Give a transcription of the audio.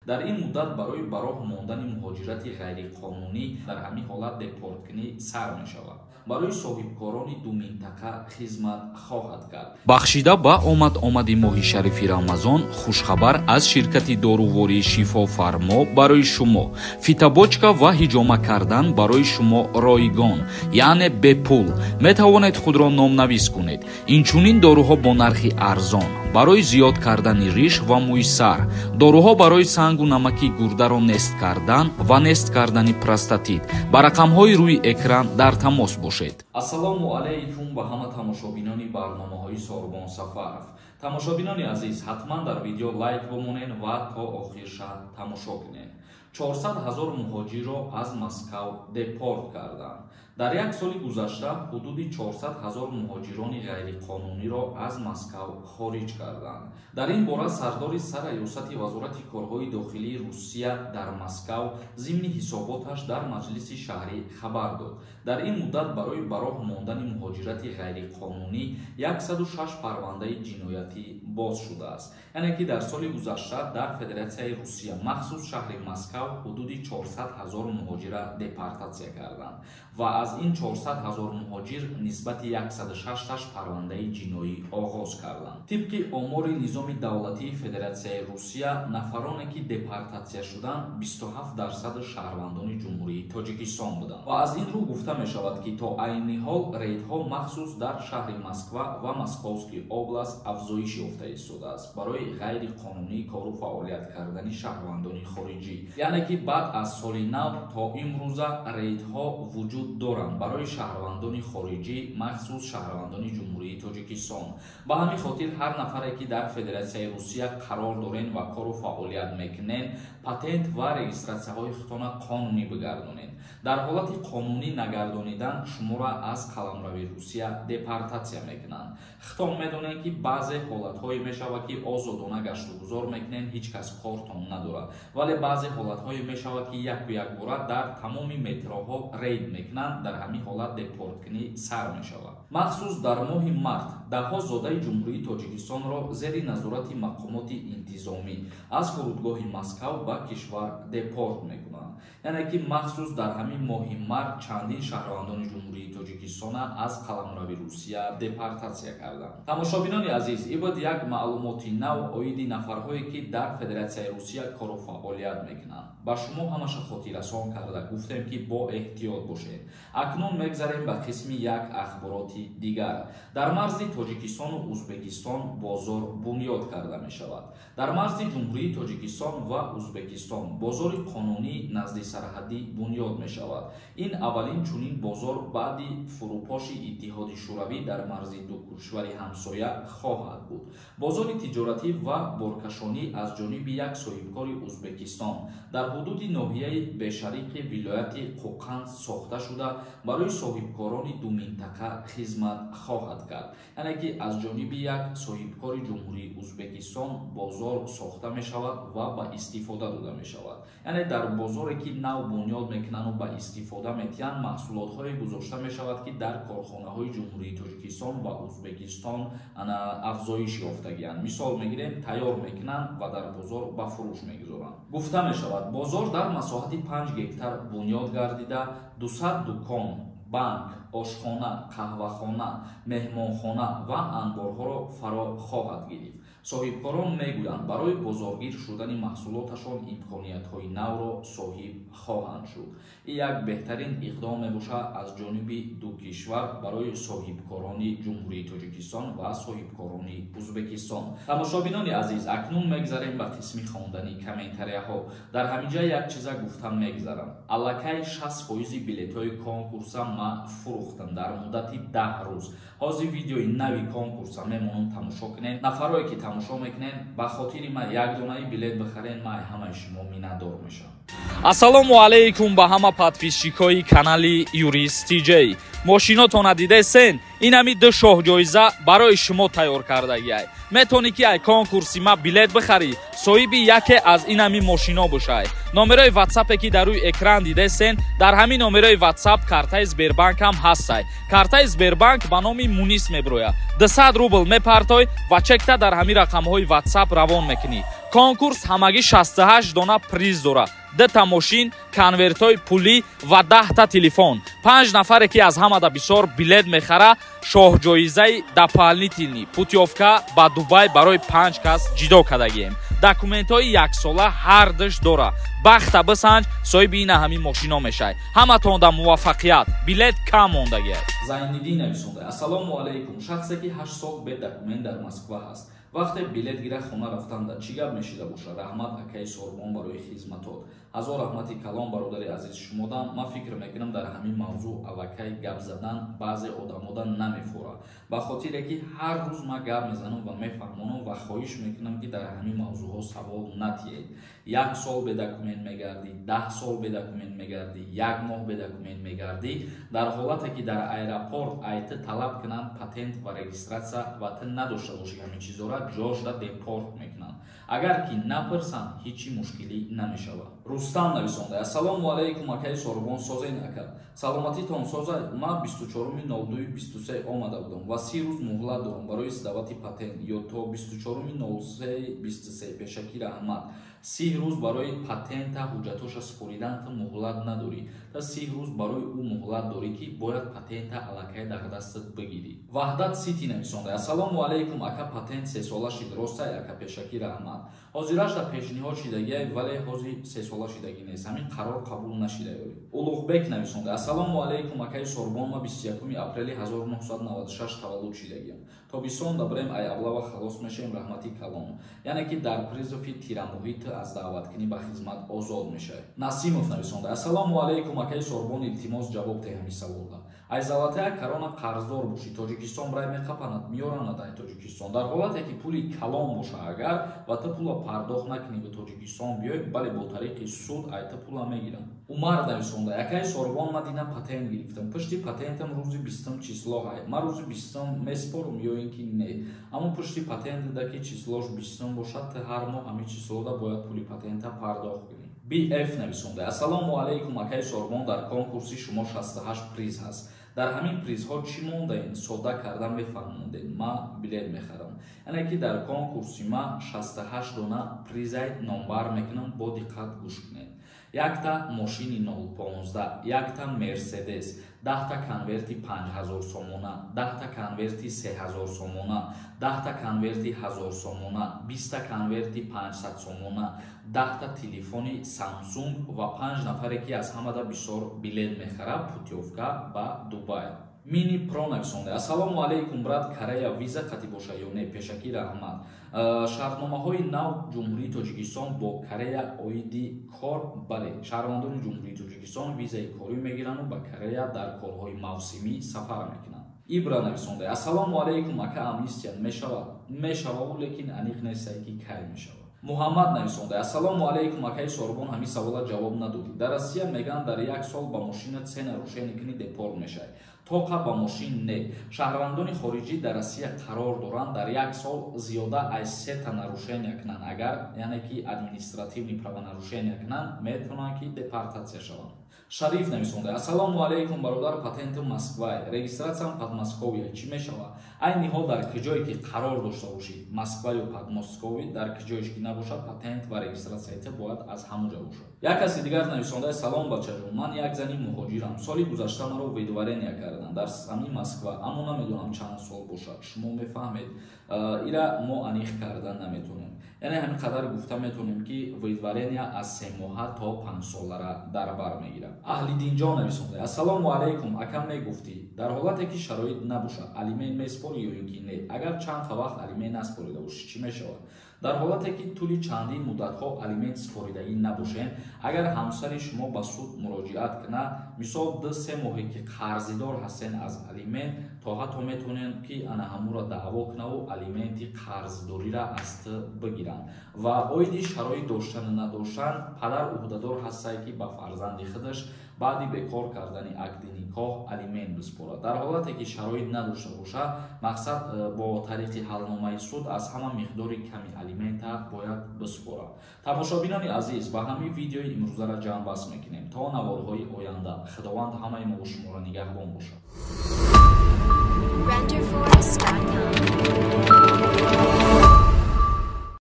Дар ин муддат барои ба роҳ мондани муҳоҷирати ғайриқонунӣ дар ҳамин ҳолат депорткунӣ сар мешавад. Барои соҳибкорони ду минтақа хизмат хоҳад кард. Бахшида ба омад-омади моҳи шарифи Рамазон, хушхабар аз ширкати дорувории Шифофармо барои шумо. Фитобочка ва ҳиҷома кардан барои шумо ройгон, яъне бепул. Метавонед худро номнавис кунед. Инчунин доруҳо бо нархи арзон барои зиёд кардани риш ва мӯи сар, доруҳо барои сангу намаки гурдаро нест кардан ва нест кардани простатит. Ба рақамҳои рӯи экран дар тамос бошед. Ассалому алайкум ба ҳама тамошобинони барномаҳои Сорбон Сафаров. Тамошобинони азиз, ҳатман дар видео лайк бимонед ва то охирша тамошо кунед. 400 ҳазор муҳоҷирро аз Москав депорт карданд. Дар як соли гузашта ҳудуди 400 ҳазор муҳоҷирони ғайриқонуниро аз Москав хориҷ карданд. Дар ин бора сардори сарраёсати Вазорати корҳои дохилии Русия дар Москав зимни ҳисоботаш дар маҷлиси шаҳрӣ хабар дод. Дар ин муддат барои ба роҳ мондани муҳоҷирати ғайриқонунӣ 106 парвандаи ҷиноятӣ боз шудааст. Яъне ки дар соли гузашта дар Федератсияи Русия, махсус шаҳри Москав, ҳудуди 400 ҳазор муҳоҷира депортатсия карданд ва аз ин 400 ҳазор муҳоҷир нисбати 106-таш парвандаи ҷиноӣ оғоз карданд. Тибқи омори низоми давлатии Федератсияи Русия, нафароне ки депортатсия шуданд, 27% шаҳрвандони Ҷумҳурии Тоҷикистон буданд. Ва аз ин рӯ гуфта мешавад, ки то айни ҳол рейдҳо махсус дар шаҳри Москва ва Московский област афзоиш ёфта истодааст барои ғайриқонунӣ кору фаъолият кардани шаҳрвандони хориҷӣ. Яъне ки баъд аз соли нав то имрӯза рейдҳо вуҷуд доранд барои шаҳрвандони хориҷӣ, махсус шаҳрвандони Ҷумҳурии Тоҷикистон. Ба ҳамин хотир ҳар нафаре ки дар Федератсияи Русия қарор дорен ва кору фаъолият мекунен, патент ва регистратсияҳои худтона қонунӣ бигардонед. Дар ҳолати қонунӣ нагардонидан шуморо аз қаламрави Русия депортатсия мекунанд. Худтон медонед, ки баъзе ҳолатҳое мешавад, ки озодона гаштугузор мекунен, ҳеҷ кас кортон надорад, вале баъзе ҳолатҳое мешавад, ки яку якбора дар тамоми метроҳо рейд мекунанд. Дар ҳамин ҳолат депорткунӣ сар мешавад. Махсус дар моҳи март даҳҳо зодаи Ҷумҳурии Тоҷикистонро зери назорати мақомоти интизомӣ аз фурудгоҳи Москав ба кишвар депорт мекунанд. Яъне ки махсус дар ҳамин моҳи март чандин шаҳрвандони Ҷумҳурии Тоҷикистона аз қаламрави Русия депортатсия карданд. Тамошобинони азиз, ин буд як маълумоти нав оиди нафарҳое ки дар Федератсияи Русия кору фаъолият мекунанд. Ба шумо ҳамаша хотиррасон карда гуфтем, ки бо эҳтиёт бошед. Акнун мегзарем ба қисми як ахбороти дигар. Дар марзи Тоҷикистону Узбекистон бозор бунёд карда мешавад. Дар марзи Ҷумҳурии Тоҷикистон ва Узбекистон бозори қонунӣ назди сарҳадӣ бунёд мешавад. Ин аввалин чунин бозор баъди фурӯпоши Иттиҳоди Шӯравӣ дар марзи ду кишвари ҳамсоя хоҳад буд. Бозори тиҷоратӣ ва боркашонӣ аз ҷониби як соҳибкори Узбекистон дар ҳудуди ноҳияи Бешариқи вилояти Қӯқанд сохта шуда, барои соҳибкорони ду минтақа хизмат хоҳад кард. Яъне ки аз ҷониби як соҳибкори Ҷумҳурии Узбекистон бозор сохта мешавад ва ба истифода дода мешавад. Яъне дар бозоре ки нав бунёд мекунанду ба истифода метиҳанд, маҳсулотҳое гузошта мешавад, ки дар корхонаҳои Ҷумҳурии Тоҷикистон ва Узбекистон афзоиш ёфтагианд. Мисол мегирем, тайёр мекунанд ва дар бозор ба фурӯш мегузоранд. Гуфта мешавад, бозор дар масоҳати 5 гектар бунёд гардида, 200 дукон, банк, ошхона, қаҳвахона, меҳмонхона ва анборҳоро фаро хоҳад гирифт. Соҳибкорон мегӯянд, барои бозоргир шудани маҳсулоташон имкониятҳои навро соҳиб хоҳанд шуд. Ин як беҳтарин иқдом мебошад аз ҷониби ду кишвар барои соҳибкорони Ҷумҳурии Тоҷикистон ва соҳибкорони Узбекистон. Тамошобинони азиз, акнун мегзарем ба қисми хондани комментарияҳо. Дар ҳамин ҷа як чиза гуфтан мегзарам. Аллакай 60% билетҳои конкурса ма фурӯхтам дар муддати 10 рӯз. Ҳозир видеои нави конкурса мемонам, тамошо кунед. Нафарое ки тамошо мекунед, ба хотири ман як донаи билет бихарен, ман ҳамаи шумо миннатдор мешавам. Ассалому алайкум ба ҳама подписчикои канали Юрист ТЖ. Мошинотона дидесен, инами ду шоҳҷоиза барои шумо тайёр кардагиай. Метавонӣ ки ай конкурси ма билет бихарӣ, соҳиби яке аз инами мошино бошай. Номерои ватсапе ки дар рӯи экран дидесен, дар ҳамин номерои ватсап картаи Сбербанк ҳам ҳастай. Картаи Сбербанк ба номи Мунис меброяд. 200 рубл мепартой ва чекта дар ҳамин рақамҳои ватсап равон мекунӣ. Конкурс ҳамагӣ 68 дона приз дора. 2та мошин, конвертҳои пулӣ ва 10та телефон. 5 нафаре ки аз ҳамада бисёр билет мехара, шоҳҷоизаи дополнительный путёвка ба Дубай барои 5 кас ҷидо кардагием. Документҳои яксола ҳардуш дора. Бахта бисанҷ, соҳиби ина ҳамин мошино мешавӣ. Ҳаматонда муваффақият. Билет кам мондагиай. Зайниддин нависонда: Ассалому алайкум. Шахсе ки 8 сол бе документ дар Москва ҳаст, вақте билет гира хона рафтанда чӣ гап мешида боша? Раҳмат, акаи Сорбон, барои хизматот. Ҳазор раҳмати калон, бародари азиз, шумодам. Ман фикр мекунам, дар ҳамин мавзӯъ аллакай гап задан баъзе одамода намефора, ба хотире ки ҳар рӯз ман гап мезанам ва мефаҳмонам, ва хоҳиш мекунам, ки дар ҳамин мавзӯъҳо савол натиҳед. 1 сол бе документ мегардӣ, 10 сол бе документ мегардӣ, 1 моҳ бе документ мегардӣ, дар ҳолате ки дар аэропорт айти талаб кунанд патент ва регистрация ва ту надошта бошӣ ҳамин чизора, ҷошда депорт мекунанд. Агар ки напурсанд, ҳечи мушкилӣ намешавад. Рустам нависонда: Ассалому алайкум, акаи Сорбон, созен ака? Саломатитон созай. Ман 24.02.23 омада будам ва 30 рӯз муҳлат дорам барои сдавати патент ё то 24.03.23? Пешакӣ раҳмат. 30 рӯз барои патента ҳуҷҷатоша супоридан ту муҳлат надорӣ. Та 30 рӯз барои ӯ муҳлат дорӣ, ки бояд патента аллакай дар дастат бигирӣ. Ваҳдат Сити нависонда: Ассалому алайкум, ака, патент сесола шид, ростай ака? Пешакӣ раҳмат. Ҳозирашда пешниҳод шидагиай, вале ҳозир сесола шидагӣ нест, ҳамин қарор қабул нашидаёй. Улуғбек нависонда: Ассалому алайкум, акаи Сорбон, ма 21 апрели 1996 таваллуд шидагиам. Тобистон дабрем ай аблава халос мешавем? Раҳмати калон. Яъне ки дар призыв и тирамоҳӣ ту аз даъваткунӣ ба хизмат озод мешавӣ. Насимов нависонда: Ассалому алайкум, акаи Сорбон, илтимос, ҷавоб теҳ ҳамин саволда. Ай золотая корона қарздор бошӣ, Тоҷикистон рай меқапанад, меёранад ай Тоҷикистон? Дар ҳолате ки пули калон боша агар ва ту пула пардохт накунӣ, ба Тоҷикистон биёй, бале, бо тариқи суд ай ту пула мегиранд. Умар нависонда: Акаи Сорбон, ман дина патент гирифтам, пушти патентам рӯзи 20-ум число ҳай. Ман рӯзи 20-ум меспорум ё ин ки не? Аммо пушти патент дида ки число ш 20-ум бошад, ту ҳар моҳ ҳамин число да бояд пули патента пардохт кунӣ. Бф нависонда: Ассалому алайкум, акаи Сорбон, дар конкурси шумо 68 приз ҳаст. Дар ҳамин призҳо чӣ мондаен? Содда карда мефаҳмондед, ман билет мехарам. Яъне ки дар конкурси ма 68 дона призай номбар мекунам, бо диққат гӯш кунед. Якта мошини 015, якта Мерседес, 10та конверти 5000 сомона, 10та конверти 3000 сомона, 10та конверти 1000 сомона, 20та конверти 500 сомона, 10та телефони Самсунг ва 5 нафаре ки аз ҳамада бисёр билет мехарад, путёвка ба Дубай. Мини Про нависонда: Ассалому алайкум, брат, Корея виза қатӣ боша ё не? Пешакӣ раҳмат. Шартномаҳои нав Ҷумҳурии Тоҷикистон бо Корея оиди кор, бале, шаҳрвандони Ҷумҳурии Тоҷикистон визаи корӣ мегиранду ба Корея дар корҳои мавсимӣ сафар мекунанд. Ибра нависонда: Ассалому алайкум, ака, амнистия мешавад? Мешававу лекин аниқ нестае, ки кай мешавад. Муҳаммад нависонда: Ассалому алайкум, акаи Сорбон, ҳамин савола ҷавоб надодӣ. Дар Россия мегӯянд, дар як сол ба мошина се нарушение кунӣ, депорт мешавӣ. Тоқа ба мошин не. Шаҳрвандони хориҷӣ дар Россия қарор доранд, дар як сол зиёда аз сета нарушения кунанд агар, яъне ки административный правонарушения кунанд, метавонанд ки депортатсия шаванд. Шариф нависонда: Ассалому алайкум, бародар, патенти Москвай, регистрация м Подмосковье, чӣ мешавад? Айни ҳол дар куҷое ки қарор дошта бошӣ, Москва ё Подмосковье, дар куҷоеш ки набошад, патент ва регистрация и ту бояд аз ҳамон ҷо бошад. Як каси дигар нависонда: Салом, бачаҷон, ман як зани муҳоҷирам. Соли гузашта маро выдворения карданд дар ҳамин Москва, аммо намедонам чанд сол бошад. Шумо мефаҳмед? Ира мо аниқ карда наметонем. Яъне ҳамин қадар гуфта метавонем, ки выдворения аз 3 моҳа то 5 солара дар бар мегирад. Аҳлиддинҷон нависонда: Ассалому алайкум, ака, мегуфтӣ, дар ҳолате ки шароит набошад, алимент меспорӣ ё ин ки не? Агар чанд вақт алимент наспорида бошӣ, чӣ мешавад? Дар ҳолате ки тӯли чандин муддатҳо алимент супоридагӣ набошед, агар ҳамсари шумо ба суд муроҷиат кунад, мисол 2-3 моҳе ки қарзидор ҳастен аз алимент, то ҳатто метавонед ки ана ҳамуро даъво кунаву алименти қарздориро аз ту бигиранд. Ва оиди шароит доштану надоштан, падар ӯҳдадор ҳастае, ки ба фарзанди худаш баъди бекор кардани акди никоҳ алимент биспорад. Дар ҳолате ки шароит надошта бошад, мақсад бо тариқи ҳалномаи суд аз ҳама миқдори ками алимента бояд биспорад. Тамошобинони азиз, ба ҳамин видеои имрӯзаро ҷамъбаст мекунем. То наворҳои оянда Худованд ҳамаи мо шуморо нигаҳбон бошад. Renderforest.com.